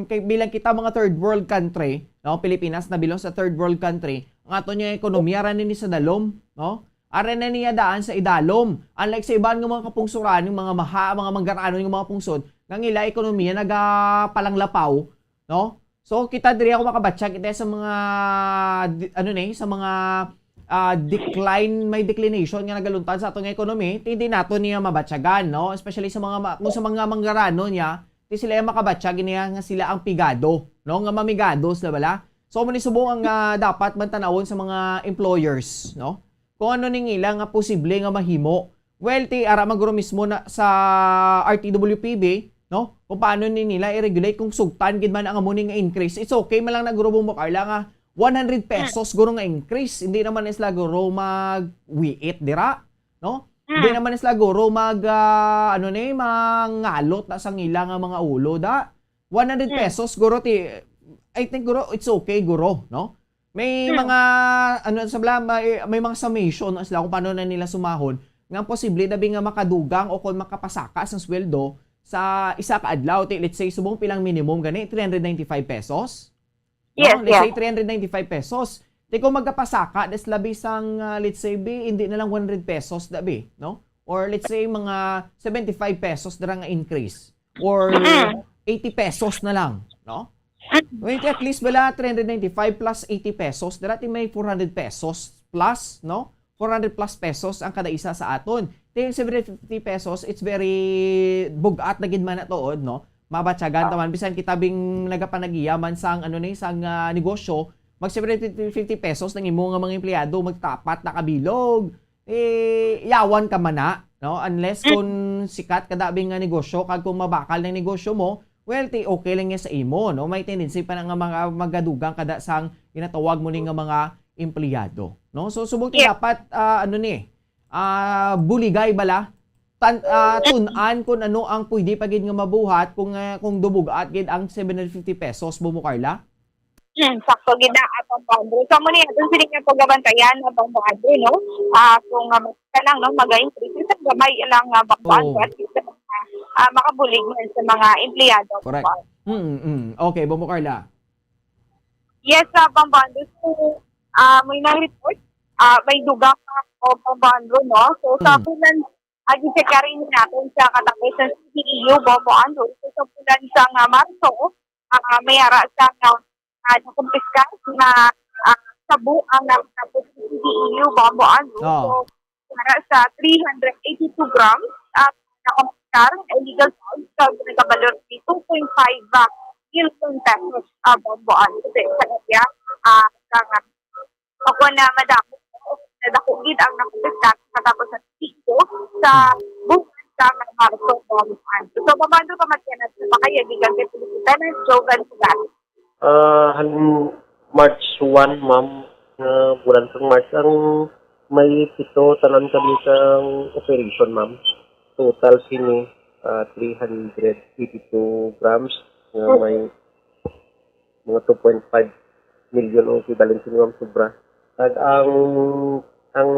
kay bilang kita mga third world country, no? Pilipinas na belong sa third world country, ang aton nga ekonomiya ra ni sa dalom, no? Ara na niya daan sa idalom. Unlike sa iban nga mga kapungsoran, yung mga maha, mga manggaranon nga mga pungsod, nga ang ila ekonomiya nagapalanglapaw, no? So, kita diri ako makabatyag, kita sa mga, di-, ano ni, sa mga, ah, decline, may declination nga nagaluntad sa aton nga economy, ti di nato niya mabatyagan, no? Especially sa mga ma-, kung sa mga manggaranon niya, ti sila yung makabatyag niya nga sila ang pigado, no? Nga mamigado sila bala. So, amo ni subong ang, ah, dapat man tanawon sa mga employers, no? Kung ano ning ila nga posible nga mahimo. Well, ti ara man guro mismo na sa R T W P B, no? Kung paano ni nila i-regulate kung sugtan gid man ang amo ni nga increase. It's okay man lang na guro, Bombo Carla, nga one hundred pesos guro nga increase. Hindi naman sila guro mag-wiit dira, no? Hindi naman sila guro mag, ah, ano ni, mangalot na sa ila nga mga ulo da. One hundred pesos guro ti, I think guro, it's okay guro, no? May mga, ano, sa bla-, may, may mga summation na sila kung paano na nila sumahon nga posible na bi nga makadugang o kung makapasaka sa sweldo sa isa ka adlaw. Ti, let's say, subong pilang minimum gani, three hundred ninety-five pesos? No? Yes, let's say, three hundred ninety-five pesos. Ti, kung magkapasaka, das labi sang, ah, let's say, bi, hindi na lang one hundred pesos, da, bi, no? Or let's say, mga seventy-five pesos dira nga increase. Or eighty pesos na lang, no? Well, at least bala, three hundred ninety-five plus eighty pesos, dati may four hundred pesos plus, no? Four hundred plus pesos ang kada isa sa aton. Then, seven hundred fifty pesos, it's very bugat na gid man na tuod, no? Mabatyagan taman, bisan kita bing nagapanagiya man sang, ano ni, sang, ah, negosyo, mag seven hundred fifty pesos ng imo nga mga empleyado, magtapat na kabilog. Eh, yawan ka man na, no? Unless kung sikat ka dabi nga negosyo, kag kung mabakal na negosyo mo, well, ti okay lang yan sa imo, no? May tendency pa na nga mga magadugang kada sang ginatawag mo ni nga mga empleyado, no? So, subong ti dapat, ah, ano ni, ah, buligay bala, tan-, ah, tun-an kung ano ang pwede pa gid nga mabuhat kung, ah, kung dubugat gid ang seven hundred fifty pesos, Bombo Carla? Hmm, sakto gid na, ah, Bombo Andrew. So, amo ni, atong sini nga pagabantayan na, Bombo Andrew, no? Ah, kung, ah, ka lang, no, mag-increase sa gamay lang, ah, Bombo Andrew, at least, ah, ah, makabulig man sa mga empleyado. Correct. Bombo Andrew. Mm, mm. Okay, Bombo Carla. Yes, ah, Bombo Andrew. So, ah, may na-report, ah, may dugang pa ako, Bombo Andrew, no? So, sa bulan, ah, gisagari natin sa katapusan sa C D E U, Bombo Andrew. So, sa bulan sa nga Marso, ah, may ara sa nga, ah, nakumpiskar na, ah, shabu ang nakatapos sa C D E U, Bombo Andrew. Oo. So, para sa three hundred eighty-two grams, ah, nakumpiskar, illegal drugs, sa nagabalor ni two point five million pesos, ah, Bombo Andrew. Sa area, ah, sa nga, ako na madamo, nadako gid ang nakumpiskar sa katapusan sa sitio sa bulan sa Marso, Bombo Andrew. So, Bombo Andrew, pamatyan natin sa pakayag, gikan kay Police Lieutenant Jovan Sugat. Ah, han-, March one, ma'am, nga bulan sang March, ang may pito tanan kami sang operation, ma'am. Total sini, ah, three hundred eighty-two grams, nga may mga two point five million ang equivalent sini, ma'am, sobra. Kag ang, ang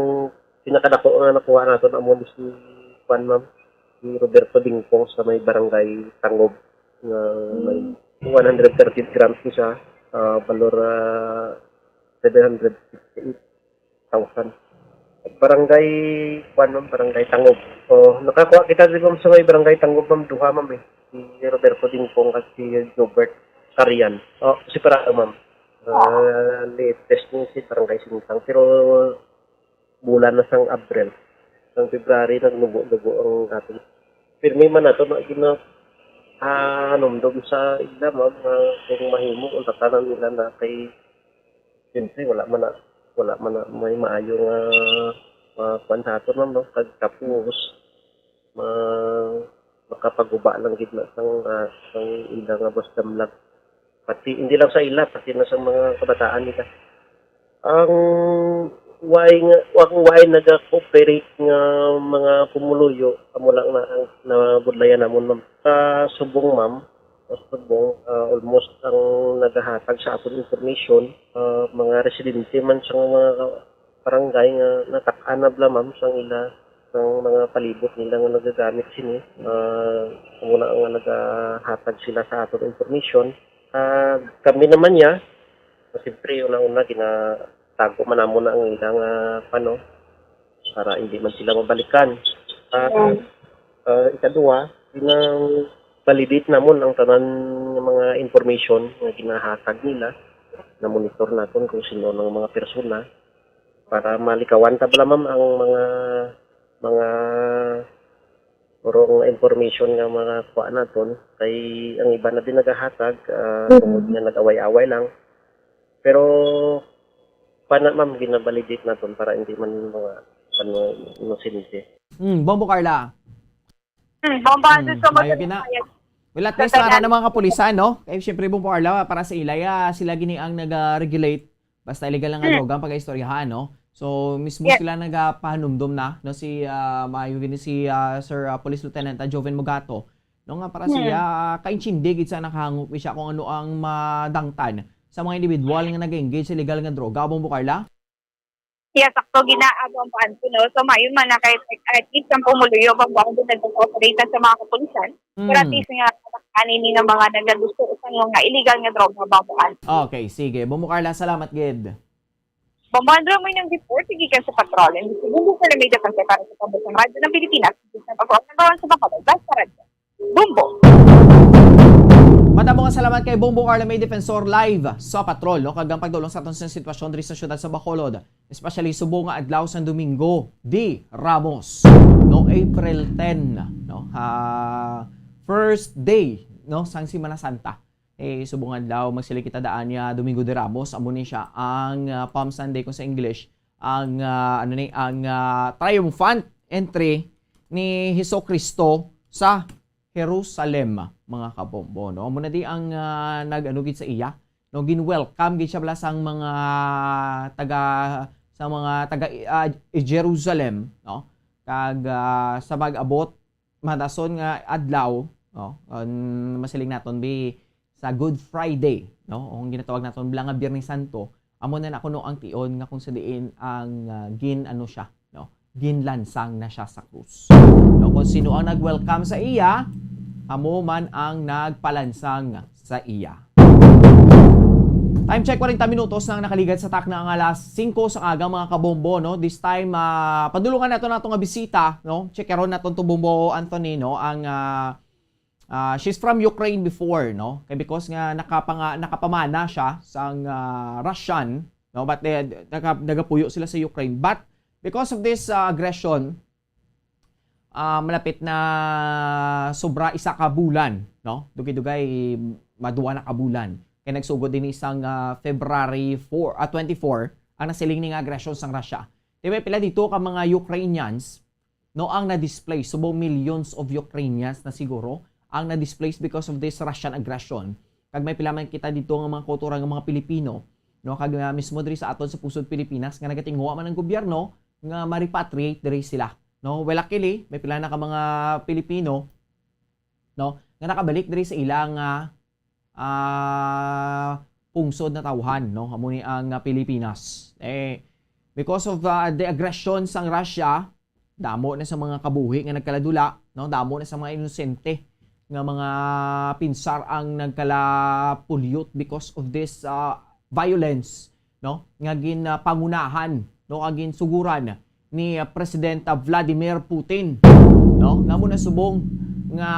pinakadako nga nakuha naton amo ni si, kuan, ma'am, si Roberto Dingkong sa may barangay Tangob, nga may one hundred thirty grams ni siya, ah, balor, ah, seven hundred fifty-eight thousand. Barangay, kuan, ma'am, Barangay Tangob. So, nakakuha kita di, ma'am, sa may Barangay Tangob, ma'am, duha, ma'am, eh. Si Roberto Dingkong at si Jobert Carian. Oh, separado, ma'am. Ah, latest ni si Barangay Sintang. Pero bulan na sang Abril. Sang February, nagnubo-nubo ang aton. Pirmi man nato na gina-, ah, hanumdom sa ila, ma'am, nga kung mahimo, ang tatanan nila na kay, siyempre, wala man na, wala man na may maayo nga, ah, kuwan sa aton, ma'am, no? Kag tapos, ma-, makapaguba lang gid na sang, ah, sang ila nga boss damlag. Pati, hindi lang sa ila, pati na sa mga kabataan nila. Ang way nga, ang way naga-cooperate nga mga pumuluyo, amo lang na ang nabudlayan namon, ma'am. Sa subong, ma'am, sa subong, ah, almost ang nagahatag sa aton information, ah, mga residente man sa mga barangay nga natak-an na bala, ma'am, sang ila, sang mga palibot nila nga nagagamit sini. Ah, amo na nga nagahatag sila sa aton information. Ah, kami naman niya, siyempre, una-una, ginatago man namon na ang ilang, ah, pano, para hindi man sila mabalikan. Ah, ah, ikaduha, ginang-validate namon ang tanan nga mga information nga ginahatag nila. Na-monitor naton kung sino ang mga persona para malikawan ta bala, ma'am, ang mga, mga urong information nga mga kuha naton. Kay ang iba na din nagahatag, ah, Mhm. tungod nga nag-away-away lang. Pero, pana, ma'am, ginabalidate naton para hindi man mga, ano, inosente. Hmm, Bombo Carla. Hmm, Bombo, Hmm, so, maayo gina. Well, at least, para na mga kapulisan, no? Kay, syempre, Bombo Carla, para sa ila, ah, sila gini ang nag-regulate. Basta illegal lang nga Hmm. droga ang pag-istoryahan, no? So, mismo Yes. sila nagapahanumdom na, no? Si, ah, maayo gini si, ah, Sir, ah, Police Lieutenant, ah, Joven Mugato, no? Nga para Hmm. siya, ah, kaintindi gid sa nakahangop siya kung ano ang madangtan sa mga individual nga nag-engage sa illegal nga droga, Bombo Carla? Yes, sakto, ginaabang pa, no? So, maayo man na kahit at least ang pumuluyo, Bombo, ang nag-cooperate sa mga kapulisan. Pero at Mm. least nga, ani ni nga mga nagagusto sa mga illegal nga droga, Bombo. Okay, sige. Bombo Carla, salamat gid. Bombo Andrew, may nang report, gikan sa Patrol. And this is Bombo Carla, may defense para sa Pambansang Radyo ng Pilipinas. This is number one sa Bacolod. Basta Radyo. Bombo. Madamo nga salamat kay Bombo Carla, may defensor live sa Patrol, no? Kag ang pagdulong sa aton sa sitwasyon diri sa siyudad sa Bacolod. Especially subong nga adlaw sang Domingo de Ramos, no, April ten, no, ah, first day, no, sang Semana Santa. Eh, subong nga adlaw, magsiling kita daan niya Domingo de Ramos, amo ni siya ang, ah, Palm Sunday kung sa English, ang, ah, ano ni, ang, ah, triumphant entry ni Jesucristo sa Jerusalem, mga kabombo, no? Amo na di ang, ah, nag-ano gid sa iya, no? Gin-welcome gid siya bala sang mga taga, sa mga taga, ah, Jerusalem, no? Kag, ah, sa pag-abot, madason nga adlaw, no? Ang masiling naton bi sa Good Friday, no? O ang ginatawag naton bala nga Biyernes Santo, amo na na kuno ang tion nga kung sa diin ang, ah, gin-ano siya, no? Ginlansang na siya sa krus. No, kung sino ang nag-welcome sa iya, amo man ang nagpalansang sa iya. Time check, kwarenta minutos nang nakaligad sa takna ang alas singko sa aga, mga kabombo, no? This time, ah, padulungan nato nato nga bisita, no? Check karon naton to, Bombo Anthony, no? Ang, ah, ah, she's from Ukraine before, no? Kay because nga nakapanga-, nakapamana siya sang, ah, Russian, no? But, eh, naga-, nagapuyo sila sa Ukraine. But because of this, ah, aggression, ah, malapit na sobra isa ka bulan, no? Dugay-dugay, maduwa na ka bulan. Kay nagsugod din isang, ah, February four, ah, twenty-four, ang nasiling ni nga aggression sang Russia. Di ba, pila dito ka mga Ukrainians, no, ang na-displace? Subong millions of Ukrainians na siguro ang na-displace because of this Russian aggression. Kag may pila man kita dito nga mga kauturan nga mga Pilipino, no, kag, ah, mismo diri sa aton sa pusod Pilipinas nga nagatinguha man ang gobyerno nga ma-repatriate diri sila, no? Well, luckily, may pila na ka mga Pilipino, no, nga nakabalik diri sa ilang, ah, ah, pungsod na tawhan, no? Amo ni ang, ah, Pilipinas. Eh, because of, ah, the aggression sang Russia, damo na sa mga kabuhi nga nagkaladula, no? Damo na sa mga inosente nga mga pinsar ang nagkalapulyot because of this, ah, violence, no? Nga gin, ah, pangunahan, no? Nga ginsuguran ni, ah, President, ah, Vladimir Putin, no? Nga amo na subong nga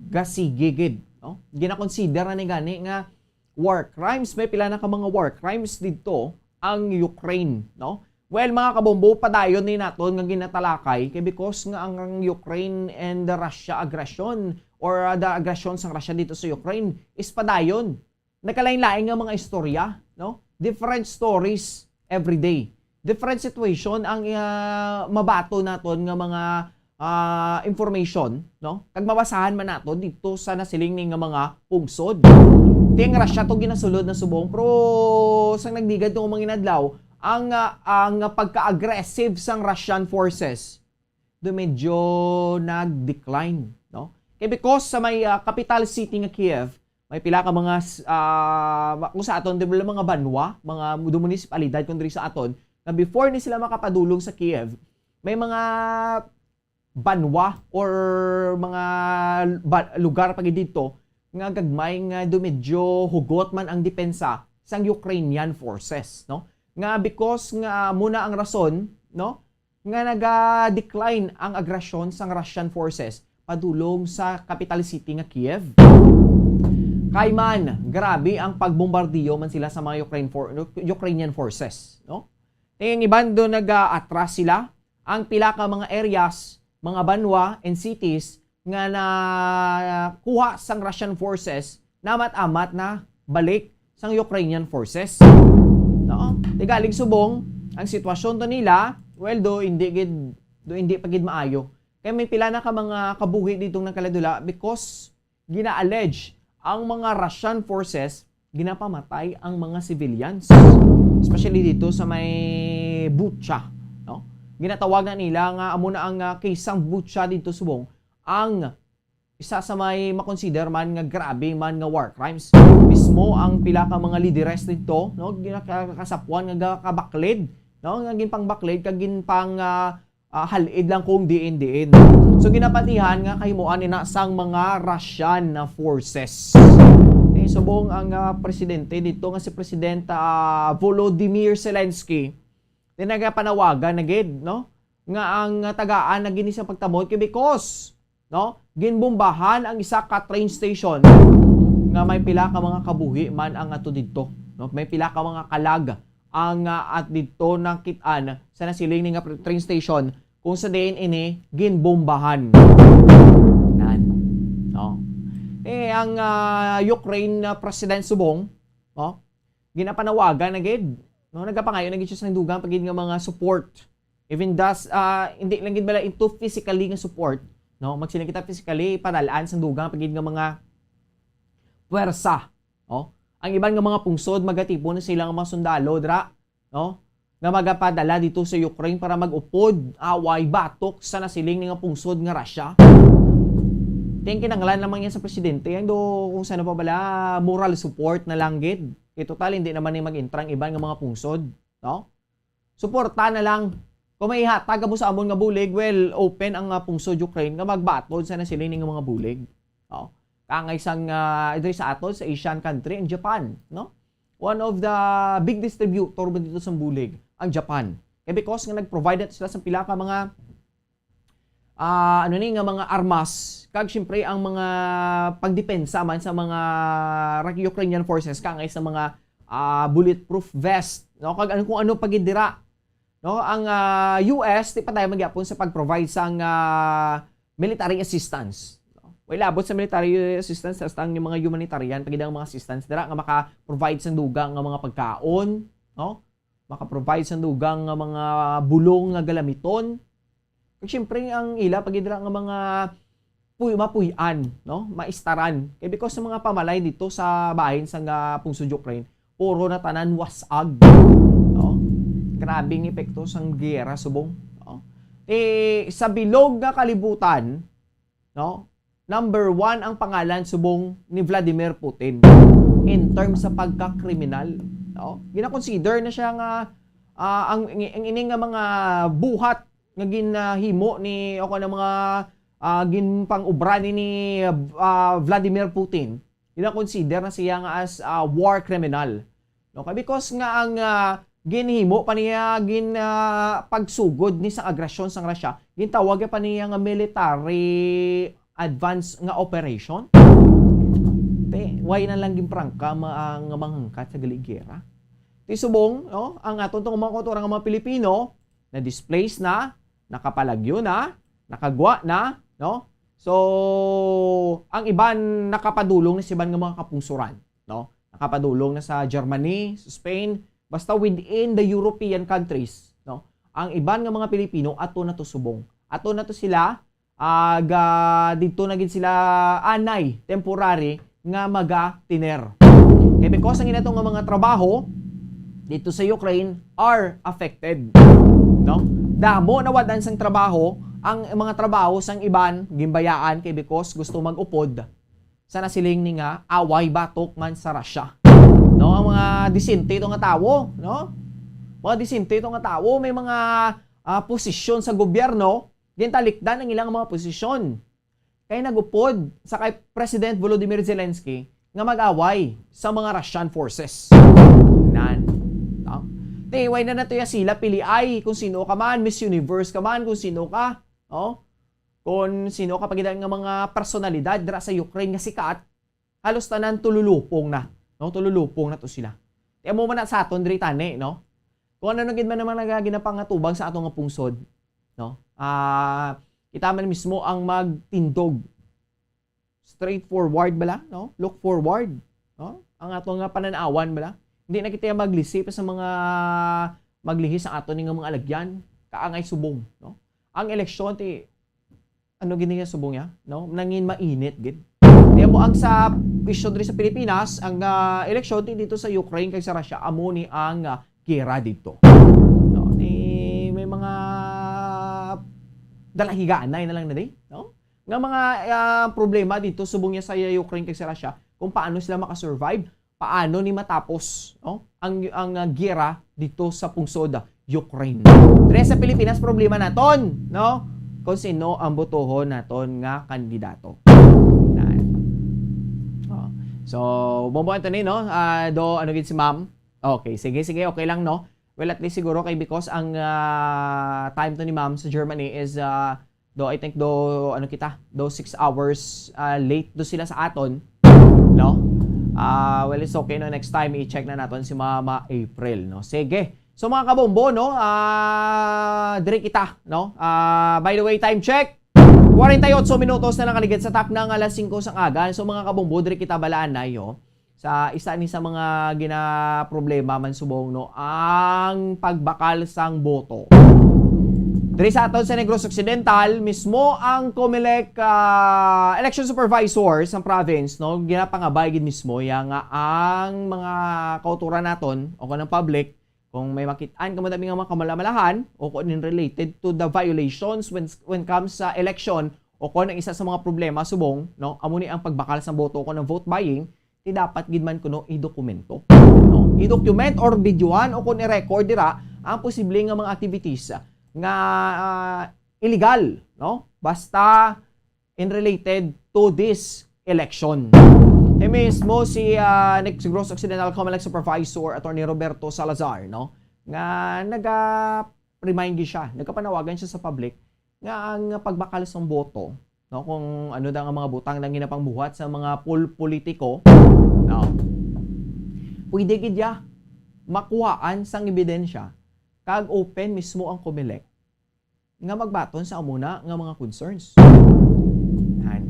gasigigid, no? Ginakonsider na ni gani nga war crimes, may pila na ka mga war crimes didto ang Ukraine, no? Well, mga kabombo, padayon ni naton nga ginatalakay kay because nga ang, ang Ukraine and the Russia aggression or, uh, the aggression sang Russia dito sa Ukraine is padayon. Nagkalain-lain nga mga istorya, no? Different stories every day. Different situation ang, uh, mabato naton nga mga, uh, information, no? Kag mabasahan man nato dito sa nasiling ni nga mga pungsod. Ti ang Russia to ginasulod na subong, pero sang nagligad tong mga inadlaw, ang, ah, ang pagka-aggressive sang Russian forces do medyo nag-decline, no? Kay because sa may, ah, capital city nga Kiev, may pila ka mga s-, ah, ma-, kung sa aton, di ba, mga banwa, mga munisipalidad kung diri sa aton, nga before ni sila makapadulong sa Kiev, may mga banwa or mga ba-, lugar pa gid didto nga gagmay nga do medyo hugot man ang depensa sang Ukrainian forces, no? Nga because nga muna ang rason, no, nga naga-decline ang agresyon sang Russian forces padulong sa capital city nga Kiev. Kay man, grabe ang pagbombardiyo man sila sa mga Ukraine for-, Ukrainian forces, no? Kay ang iban do naga-atras sila, ang pila ka mga areas, mga banwa, and cities nga nakuha sang Russian forces, namat-amat na balik sang Ukrainian forces. No? Tigalig subong, ang sitwasyon to nila, well, do hindi gid, do hindi pa gid maayo. Kay may pila na ka mga kabuhi ditong nagkaladula because gina-allege ang mga Russian forces ginapamatay ang mga civilians, especially dito sa may Bucha, no? Ginatawag na nila nga amo na ang, ah, case sang Bucha dito subong ang isa sa may makonsider man nga grabe man nga war crimes. Mismo ang pila ka mga lideres dito, no, ginakasapwan nga kabaklid, no, nga ginpangbaklid kag ginpang, ah, ah, hal-id lang kung diin-diin. So, ginapatihan nga kahimuan ina sang mga Russian na forces. Eh, subong ang, ah, presidente dito nga si President, ah, Volodymyr Zelensky, di nagapanawagan na gid, no? Nga ang, ah, tagaan na gini sa pagtamod kay because, no, ginbombahan ang isa ka train station nga may pila ka mga kabuhi man ang ato didto, no? May pila ka mga kalag ang, ah, at didto nakit-an sa nasiling ni nga pr-, train station kung sa diin ini ginbombahan. Nan. No? Eh, ang, ah, Ukraine na President subong, no? Ginapanawagan na gid, no? Nagapangayo na gid siya sa dugang pa gid nga mga support. Even thus, ah, hindi lang gid bala into physically nga support, no? Magsiling kita physically, padalaan sa dugang pa gid nga mga puwersa, no? Ang iban nga mga pungsod, magatipon na sila nga mga sundalo dira, no? Nga magapadala dito sa Ukraine para mag-upod, away, batok sa nasiling ni nga pungsod nga Russia. Ti ang kinahanglan lamang yan sa presidente, ang do kung saan pa bala moral support na lang gid. Kay total, hindi naman ni mag-entra ang iban nga mga pungsod, no? Suporta na lang. Kung may ihatag mo sa amon nga bulig, well, open ang, ah, pungsod Ukraine nga magbaton sa nasiling ni nga mga bulig. Oh, kangay sang, ah, diri sa aton, sa Asian country, ang Japan, no? One of the big distributor ba dito sa bulig, ang Japan. Kay because nga nag-provide na sila sa pila ka mga, ah, ano ni, nga mga armas, kag siyempre ang mga pagdepensa man sa mga Ra-, Ukrainian forces, kangay sa mga, ah, bulletproof vest, no? Kag ano, kung ano pa gid dira, no? Ang, ah, U S, di pa tayo magyapon sa pag-provide sang, ah, military assistance, no? Way labot sa military assistance, hasta ang mga humanitarian, pagid ang mga assistance dira nga maka-provide sang dugang nga mga pagkaon, no? Maka-provide sang dugang nga mga bulong nga galamiton. Kag siyempre, ang ila pagid dira nga mga puy-, mapuy-an, no? Maistaran. Kay because sa mga pamalay dito sa bahin sang, ah, pungsod Ukraine, puro na tanan was-ag, no? Grabe ang epekto sang giyera subong, no? Eh, sa bilog nga kalibutan, no? Number one ang pangalan subong ni Vladimir Putin in terms sa pagka-kriminal, no? Gina-consider na siya nga, ah, ang, ang, ang ini nga mga buhat nga ginahimo ni, o kung ano mga, ah, ginpang-obra ni, ni, ah, Vladimir Putin, gina-consider na siya nga as a war criminal. No, kay because nga ang, ah, ginhimo pa niya, gin, ah, pagsugod ni sa agresyon sang Russia, gintawag pa niya nga military advance nga operation. Te, why na lang ginprangka ma-, ang mga hangkat sa gali giyera? Ti subong, no, ang aton tong mga kauturan nga mga Pilipino, na-displace na, nakapalagyo na, nakagwa na, no? So, ang iban nakapadulong na sa iban nga mga kapungsoran, no? Nakapadulong na sa Germany, sa Spain, basta within the European countries, no? Ang iban nga mga Pilipino ato na to subong. Ato na to sila, ah, ga-, didto na gid sila anay, temporary, nga maga-tiner. Kay because ang inato nga mga trabaho dito sa Ukraine are affected, no? Damo nawad-an sang trabaho, ang mga trabaho sang iban ginbayaan kay because gusto mag-upod sa nasiling ni nga away batok man sa Russia. No, ang mga disente ito nga tawo, no? Mga disente ito nga tawo, may mga, ah, posisyon sa gobyerno, gintalikdan ang ilang mga posisyon. Kay nagupod sa kay President Volodymyr Zelensky nga mag-away sa mga Russian forces. Nan. No? Ti, way na nato ya sila piliay kung sino ka man, Miss Universe ka man, kung sino ka. Oh? Kung sino ka pa gid nga mga personalidad dira sa Ukraine nga sikat, halos tanan tululupong na, no? Tululupong na to sila. Ti amo man na sa aton diri tani, no? Kung ano na gid man naman nga ginapangatubang sa ato nga pungsod, no? Ah, kita man mismo ang magtindog. Straightforward bala, no? Look forward, no? Ang ato nga panan-awan bala. Hindi na kita maglisi pa sa mga maglihi sa ato ni nga mga alagyan, kaangay subong, no? Ang eleksyon ti ano gid niya subong ya, no? Nangin mainit gid. Kaya mo ang sa isyu diri sa Pilipinas, ang, ah, eleksyon ti dito sa Ukraine kag sa Russia, amo ni ang, ah, gera dito. No? Ni may mga dalahiganay na lang na di, no? Nga mga, ah, problema dito subong niya sa Ukraine kag sa Russia, kung paano sila makasurvive, paano ni matapos, no? Ang, ang, ah, giyera dito sa pungsod, ah, Ukraine. Dre sa Pilipinas, problema naton, no? Kung sino ang botohon naton nga kandidato. Na. Oh. So, Bombo Anthony, no? Ah, do, ano gid si ma'am? Okay, sige, sige, okay lang, no? Well, at least siguro kay because ang, ah, time to ni ma'am sa Germany is, ah, do, I think do, ano kita, do six hours, ah, late do sila sa aton, no? Ah, well, it's okay, no? Next time, i-check na naton si Mama April, no? Sige. So, mga kabombo, no? Ah, diri kita, no? Ah, by the way, time check. Forty-eight minutos na nakaligid sa takna nga alas singko sang aga. So, mga kabombo, diri kita balaan na, yo. Sa isa ni sa mga ginaproblema man subong, no, ang pagbakal sang boto. Diri sa aton sa Negros Occidental, mismo ang Comelec, ah, election supervisor sa province, no, ginapangabay gid mismo ya nga ang mga kauturan naton o kanang public, kung may makit-an kamo dami nga mga kamalamalahan o kung in related to the violations when, when comes sa election o kung ang isa sa mga problema subong, no, amo ni ang pagbakal sa boto o kung ang vote buying, ti dapat gid man kuno i-dokumento, no? I-document or videohan o kung i-record dira ang posible nga mga activities nga, ah, illegal, no? Basta in related to this election. Kay mismo si, ah, Negros Occidental Comelec Supervisor Attorney Roberto Salazar, no, nga naga-remind gyud siya, nagkapanawagan siya sa public nga ang pagbakal sang boto, no, kung ano daw ang mga butang nang ginapangbuhat sa mga pol-, politiko, no, pwede gid ya makuhaan sang ebidensya kag open mismo ang Comelec nga magbaton sa amo na nga mga concerns. Yan.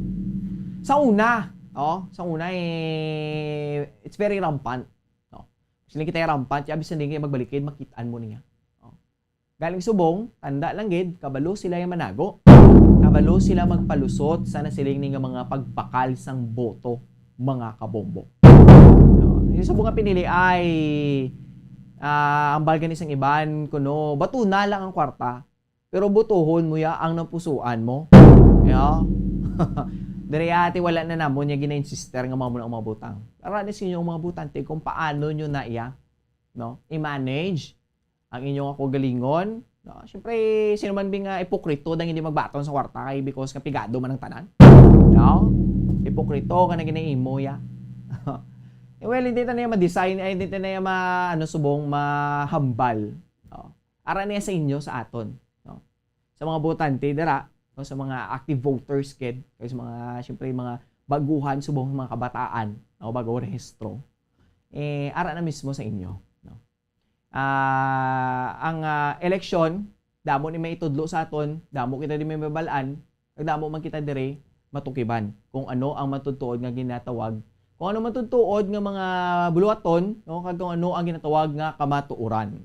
Sa una, oh, sa una, eh, it's very rampant, no? Sila kita rampant, ya bisan di kay magbalikid, makit-an mo niya. Oh. Galing subong, tanda lang gid, kabalo sila yung manago. Kabalo sila magpalusot sa nasiling ni nga mga pagbakal sang boto, mga kabombo. No? Yung subong nga pinili ay, ah, ang balga ni sang iban, kuno, bato na lang ang kwarta. Pero butuhon mo ya ang napusuan mo. Ya. Diri ati wala na namon ya gina-insister nga mao na ang mga butang. Ara ni sa inyo ang mga butante kung paano nyo na iya, no? I-manage ang inyong kaugalingon, no? Siyempre, sino man bi nga ipokrito dang hindi magbaton sa kwarta kay because nga pigado man ang tanan. No? Ipokrito ka na ginaimo ya. Eh, well, hindi ta na iya ma-design, ay hindi ta na iya ma-, ano, subong mahambal. No? Ara niya sa inyo, sa aton, no? Sa mga botante dira, no, sa mga active voters kid, kay sa mga, siyempre, mga baguhan subong mga kabataan, no, bago rehistro, eh, ara na mismo sa inyo, no? ah, ang, ah, eleksyon, damo ni may itudlo sa aton, damo kita di may mabalaan, damo man kita dire matukiban kung ano ang matutuod nga ginatawag, kung ano matutuod nga mga buluhaton, no, kag kung ano ang ginatawag nga kamatuoran.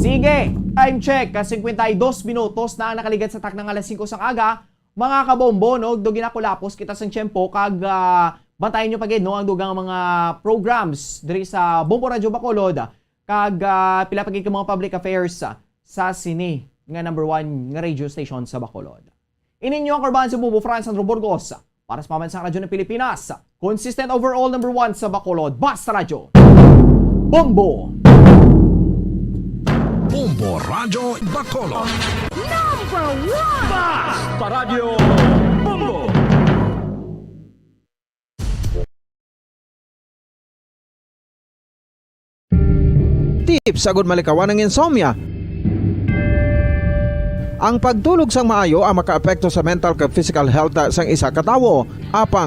Sige, time check, ka cincuenta y dos minutos na ang nakaligad sa takna nga alas singko sang aga. Mga kabombo, no, do ginakulapos kita sang tiyempo kag, ah, bantayan nyo pa gid, no, ang dugang mga programs diri sa Bombo Radyo Bacolod kag, ah, pila pa gid ka mga public affairs, ah, sa sini nga number one nga radio station sa Bacolod. Ininyo ang Karbahan sa Bombo, Franz Sandro Burgos, para sa Pambansang Radyo ng Pilipinas, consistent overall number one sa Bacolod, Basta Radyo Bombo. Bombo Radyo Bacolod. Number one! Paradyo Bombo. Tips agud malikawan ang insomnia. Ang pagtulog sang maayo ang makaapekto sa mental kag physical health sang isa ka tawo. Apang